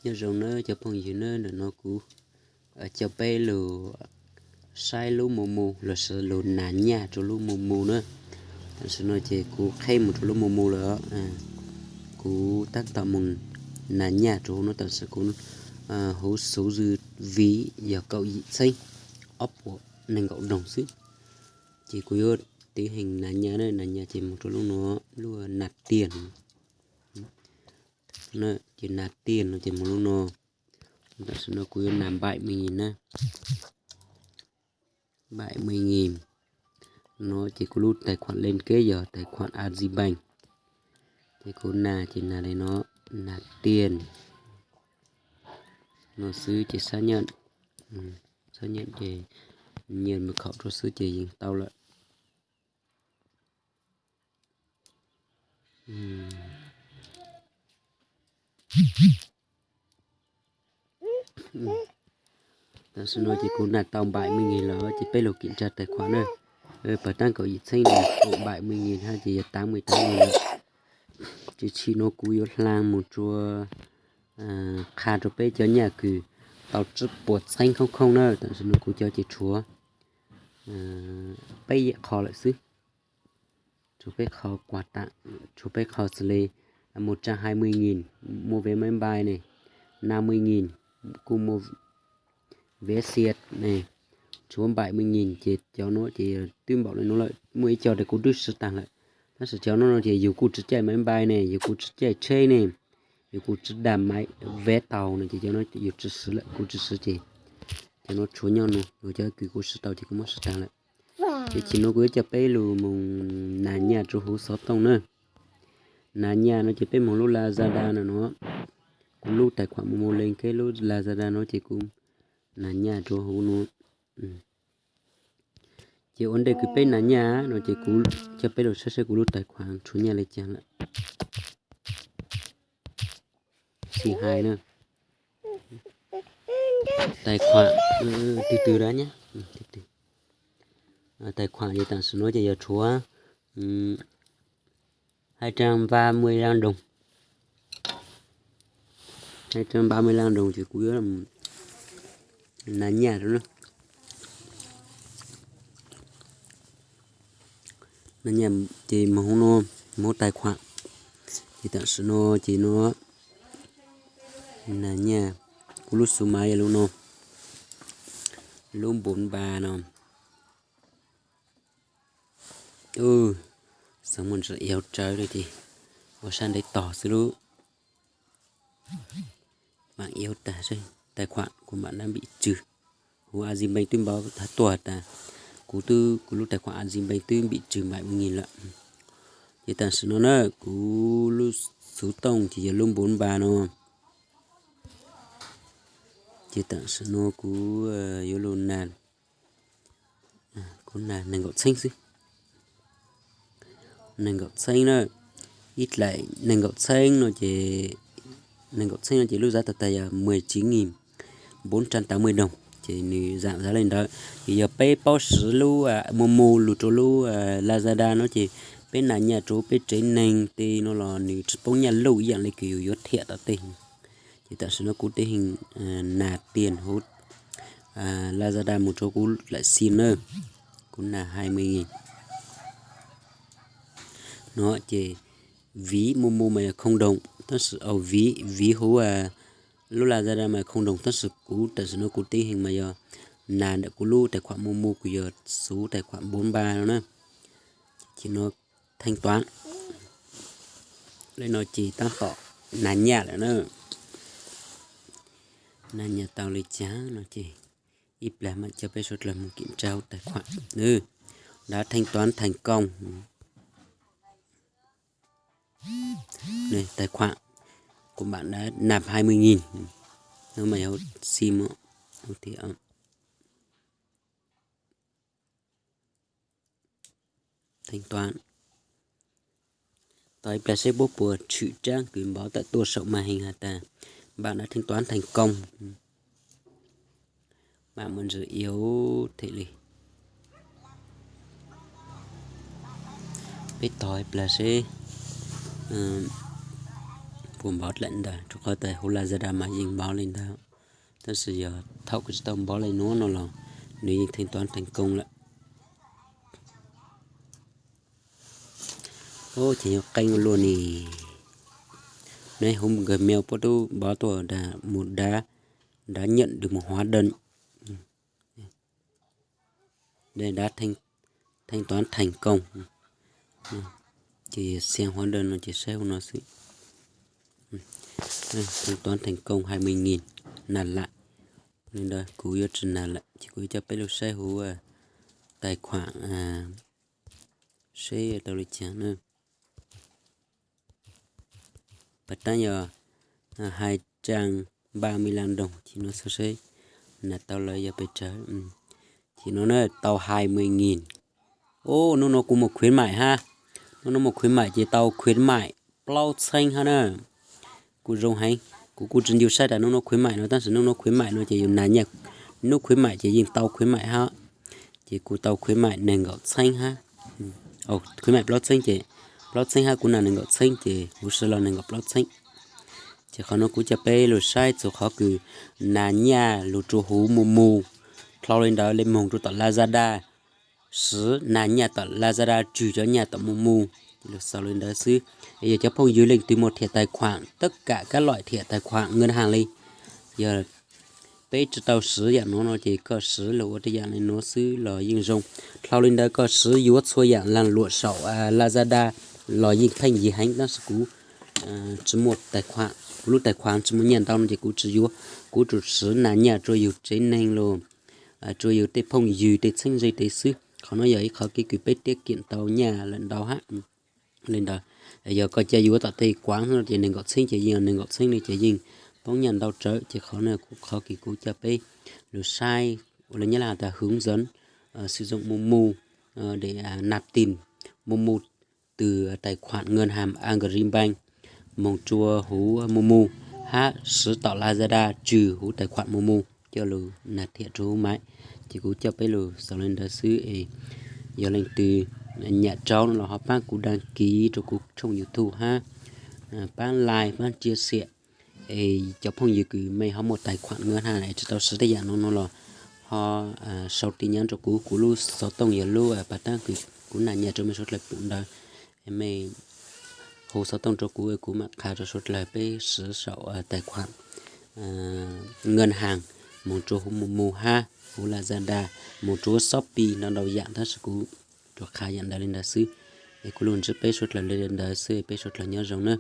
Nyob zoo nawb cov phooj ywg nawb, ntawm no kuv coj peb lug saib lub Momo los sis lug nas nyaj rua lub Momo na. Tam sim no ces kuv qheb mus rua lub Momo lawm, kuv tab tom mus nas nyaj rua huv no. Tam sim kuv huv xuv zwj viv yog kaum yim txheeb ob puas nees nkaum doog xwb. Ces kuv yuav tiv heej nas nyaj na, nas nyaj ces mus rua lub no, lub nas tiag. Ces nas tiag no ces mus lub no. Tam sim no kuv yuav nas bảy mươi nghìn na. Bảy mươi nghìn no ces kuv lub tài khoản liên kết yog tài khoản Agribank. Ces kuv nas ces nas li no, nas tiag no xwb ces xác nhận. Xác nhận ces nhập mật khẩu rau xwb ces yeej tau lawm. Tam sim no ces kuv nas tau bảy mươi nghìn lawm ces peb lug kiểm tra tài khoản na. Pawg taab kaum yim txheeb no, bảy mươi nghìn ha ces yog tám mươi tám nghìn lawm. Ces tsim no kuv yuav hla mus rua, qha rua peb cov nyaj kws tau tsib puas txheeb khoob khoob na. Tam sim no kuv cov ces tshuav peb yam qho lawm xwb. Tshuav peb qho quà tặng, tshuav peb qho xws li một trăm hai mươi nghìn mua vé máy bay ne, năm mươi nghìn kuj mua vé xe ne, tshuav bảy mươi nghìn ces cov no ces twb npaum li no lawm. Muaj ib co ces kuv twb siv taag lawm, tab sis cov no no ces yus kuj tsi caij máy bay ne, yus kuj tsi caij tsheb ne, yus kuj tsi dam vé tàu no ces cov no yus tsi siv lawm, kuv tsi siv ces cov no tshuav nyob no, yus cov kws kuv siv tau ces kuv muab siv taag lawm. Ces tsim no kuv yuav coj peb lug moog nas nyaj rua huv xov tooj na. Nas nyaj no ces peb moog lub Lazada no no, kuv lub tài khoản Momo liên kết lub Lazada no ces kuv nas nyaj rua huv no. Ces ua ntej kws peb nas nyaj no ces kuv coj peb lug saib saib kuv lub tài khoản tshuav nyaj li cas lawm. Xi hais na, tài khoản, tw tw da nyab, tài khoản ces tam sim no ces yog tshuav hai trăm ba mươi lăm đồng, hai trăm ba mươi lăm đồng ces kuv yuav nas nyaj rau na. Nas nyaj ces moog huv no, moog huv tài khoản. Ces tam sim no ces no nas nyaj, kuv lub xu mav yog lub no, lub bốn ba no. Xeev Muas Ntsis Iauv tsawv li ces ua sab ntev tog xwb lub. Maj iauv tag seb, tài khoản của bạn đã bị trừ. Huv Agribank twb npau taag tuaj has tas kuv twb, kuv lub tài khoản Agribank twb bị trừ bảy mươi nghìn lawm. Ces tam sim no na, kuv lub xuv tooj ces yog lub bốn ba no. Ces tam sim no kuv yuav lug nas, kuv nas nees nkaum txheeb xwb. Nees nkaum txheeb na, ib dlaim nees nkaum txheeb no ces, nees nkaum txheeb no ces lub giá tag tag yog mười chín nghìn bốn trăm tám mươi đồng, ces nws zam zam li ntawd. Ces yog peb paub siv lub Momo lug rau lub Lazada no ces peb nas nyaj rau peb tsev neeg tej no los nws tsis poob nyaj luj ib yaam le kws yus yuav thiam tom tej. Ces tam sim no kuv tig heej nas tiag huv Lazada mus rau kuv dlaim xim na, kuv nas hai mươi nghìn no ces ví Momo mas yog không đồng, tab sis vis, vis huv lub Lazada mas không đồng, tab sis kuv tam sim no kuv tig heej mas yog nas ntawm kuv lub tài khoản Momo, kuv yog xuv tài khoản bốn ba no na. Ces no thanh toán. Li no ces tab tom nas nyaj lawm na. Nas nyaj tau li cas no ces ib plag mam coj peb suav dlawg mus kiểm tra tài khoản. Đã thanh toán thành công. Tài khoản của bạn đã nạp hai mươi nghìn. Nó mày hốt sim á. Thanh toán. Tos ib plag seb puab puas tshwm tsab kws npauv tawm tuaj saum màn hình has tas bạn đã thanh toán thành công. Maj mam ntsis iauv them li. Peb tos ib plag seb, Kuv npov dlaim ntawd rau qhov tias huv Lazada mas yeej npov li ntawd, tab sis yog thaum kuv tsis tau npov li nuav no los nws yeej theej toov theem koos lawm. Ub, ces yuav qeeb ua luaj ni. Neb huv Gmail puab tub npov tuaj mus dav, dav nyeem dws mus huav dawj, dav theej toov theem koos, ces xia huav dawj no ces saib huv no xwb. Theej toov theem koos hai mươi nghìn, nag lam. Li ntawd kuv yuav tsis nag lawm ces kuv yuav coj peb lug saib huv tais khuam seb tau li cas na. Pas taab yog hai trăm ba mươi lăm đồng, ces no xwb seb nag tau lawm yog pes tsawg. Ces no na tau hai mươi nghìn. Ub, hnub no kuv mus khuyến mại hab. Hnub no mus khuyến mại ces tau khuyến mại plaub txheeb hab na. Kuj zoo heev, kuv kuj tsis ncu saib tas hnub no khuyến mại no, tab sis hnub no khuyến mại no ces yus nag nyaj, hnub khuyến mại ces yeej tau khuyến mại hab. Ces kuv tau khuyến mại nees nkaum txheeb hab. Khuyến mại plaub txheeb ces, plaub txheeb hab kuv nag nees nkaum txheeb ces huv si los nees nkaum plaub txheeb. Ces qhov no kuv coj peb lug saib txug qhov kws nag nyaj lug rua huv Momo. Dlhau li ntawd le moog rua tom Lazada, siv nag nyaj tom Lazada tswg cov nyaj tom Momo. Lug xaus li ntawd xwb. Es yog cov phooj ywg leej twg muaj thiam tài khoản, tất cả các loại thiam tài khoản ngân hàng li, yog peb tsis tau siv yaam nuav no ces koj siv lug ua tej yaam le nuav xwb los yeej zoo. Dlhau li ntawd koj siv yuav txhua yaam laag luam saum Lazada los yeej pheej yig heev, tab sis kuv tsis muaj tài khoản, kuv lub tài khoản tsis muaj nyaj ntau no ces kuv tsis yuav. Kuv tsuas siv nag nyaj rua yug tsev neeg los rua yug tej phooj ywg tej txheeb ze tes xwb. Qhov no yog ib qhov kev kws peb tiết kiệm tau nyaj lawm ntau hab. Li ntawd, yog koj ca yuav tom tej kuav no ces nees nkaum txheeb ces yeej nees nkaum txheeb li ces yeej poob nyaj ntau tsawv. Ces qhov no qhov kws kuv coj peb lug saib ua le nyab laj has tas hướng dẫn sử dụng Momo để nạp tiền Momo từ tài khoản ngân hàng Agribank moog rua huv Momo hab siv tom Lazada tswg huv tài khoản Momo coj lug nag thiam rua huv maiv. Ces kuv coj peb lug xaus le ntawd xwb es yog leej twg nyam rau no los ho paab kuv đăng ký rua kuv tshooj YouTube hab paab like paab chia sẻ. Es cov phooj ywg kws mej ho muaj tài khoản ngân hàng es tsis tau siv tej yaam no no los ho sau tin nhắn rua kuv, kuv lub xov tooj yog lub pas taab kws kuv nag nyaj rua mej suav dlawg pum ntawd. Mej hu xov tooj rua kuv, kuv mam qha rua suav dlawg peb siv saum tài khoản ngân hàng moog rua huv Momo hab huv Lazada, moog rua huv Shopee no ntau yaam tab sis kuv tsuas qha yaam ntawd li ntawd xwb. Es kuv lug ntsib peb suav dlawg li ntawd xwb, peb suav dlawg nyob zoo na.